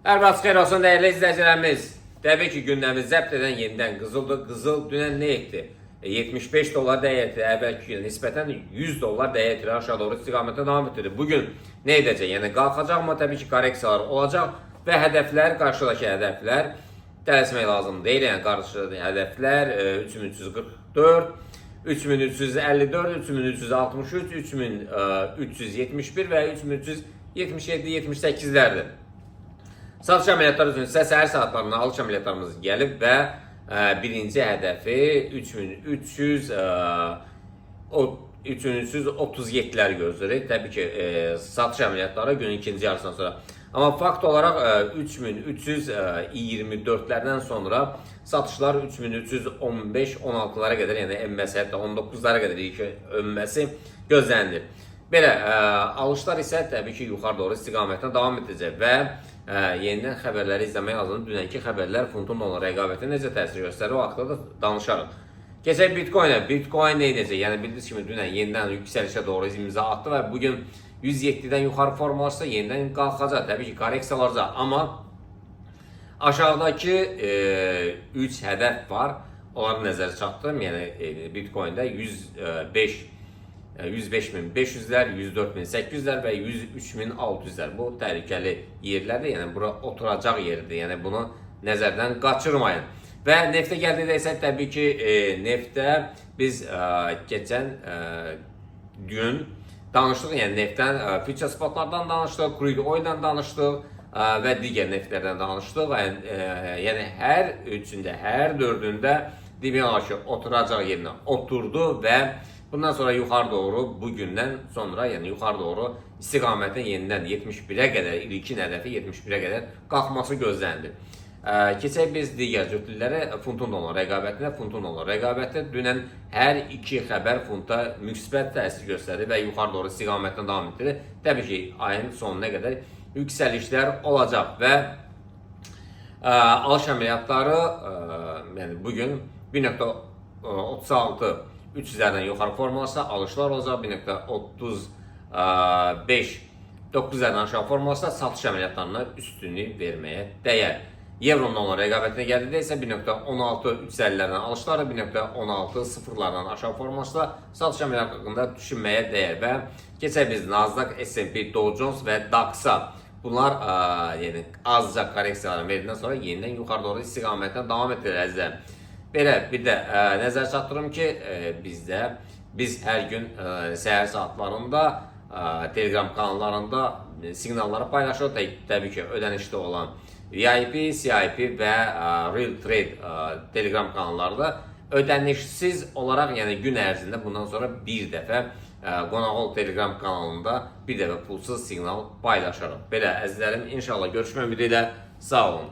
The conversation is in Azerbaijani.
Hər vaxt xeyir olsun dəyərli izləyicilərimiz. Təbii ki, gündəmi zəbt edən yenidən qızıldır. Qızıl dünən nə etdi? 75 dollar dəyər etdi. Əvvəlki günə nisbətən 100 dollar dəyər etdi. Aşağı doğru istiqamətdə davam etdirdi. Bugün nə edəcək? Yəni qalxacaqmı? Təbii ki, korreksiyalar olacaq və hədəflər, qarşıdakı hədəflər tələsmək lazım deyil. Yəni qarşıdakı hədəflər 3344, 3354, 3363, 3371 və 3377, 78-lərdir. Satış əməliyyatları üçün isə səhər saatlarında alış əməliyyatlarımız gəlib və birinci hədəfi 3300 3337-lər gözləyirik. Təbii ki, satış əməliyyatları günün ikinci yarısından sonra. Amma fakt olaraq 3324-lərdən sonra satışlar 3315-16-lara qədər, yəni enməsi, hətta 19-lara qədər ilk enməsi gözlənilir. Belə alışlar isə təbii ki, yuxarı doğru istiqamətdə davam edəcək və yenidən xəbərləri izləmək lazımdır. Dünənki xəbərlər funtun olan rəqabətə necə təsir göstərir, o haqda da danışarıq. Keçək Bitcoin-ə. Bitcoin nə edəcək? Yəni bildiyiniz kimi dünən yenidən yüksəlişə doğru imza atdı və bugün 107-dən yuxarı formalaşsa yenidən qalxacaq. Təbii ki, korreksiyalar olacaq, amma aşağıdakı 3 hədəf var. Onları nəzərə çatdırım. Yəni Bitcoin-də 105 105.500-lər, 104.800-lər və 103.600-lər. Bu təhlükəli yerlərdir. Yəni bura oturacaq yerdir. Yəni bunu nəzərdən qaçırmayın. Və neftə gəldikdə isə təbii ki, neftdə biz keçən gün danışdıq. Yəni neftdən, future spotlardan danışdıq, crude oil'dan danışdıq və digər neftlərdən danışdıq. Yəni hər üçündə, hər dördündə demək olar ki, oturacaq yerinə oturdu və bundan sonra yuxarı doğru bugündən sonra, yəni yuxarı doğru istiqamətin yenidən 71-ə qədər, ilkin hədəfi 71-ə qədər qalxması gözlənilir. Keçək biz digər cütlüklərə, funtun olan rəqabətinə. Funtun olan rəqabətdə dünən hər iki xəbər funta müsbət təsir göstərdi və yuxarı doğru istiqamətdən davam etdirdi. Təbii ki, ayın sonuna qədər yüksəlişlər olacaq və alış əməliyyatları yəni bugün 1.36 300-lərdən yuxarı formalaşsa alışlar olacaq, 1.35 900-lərdən aşağı formalaşsa satış əməliyyatlarına üstünlük verməyə dəyər. Euronun olan rəqabətinə gəldikdə isə 1.16 350-lərdən alışlar, 1.16 sıfırlardan aşağı formalaşsa satış əməliyyatı haqqında düşünməyə dəyər və keçək biz Nasdaq, S&P, Dow Jones və DAX-a. Bunlar yəni azca korreksiyaların verdikdən sonra yenidən yuxarı doğru istiqamətlə davam etdirir əzizlərim. Belə bir də nəzər çatdırım ki, biz hər gün səhər saatlarında Telegram kanallarında siqnalları paylaşırıq. Təbii ki, ödənişli olan VIP, CIP və Real Trade Telegram kanallarında ödənişsiz olaraq, yəni gün ərzində bundan sonra bir dəfə Qonaq ol Telegram kanalında bir dəfə pulsuz siqnal paylaşarıq. Belə əzizlərim, inşallah görüşmək ümidi ilə, sağ olun.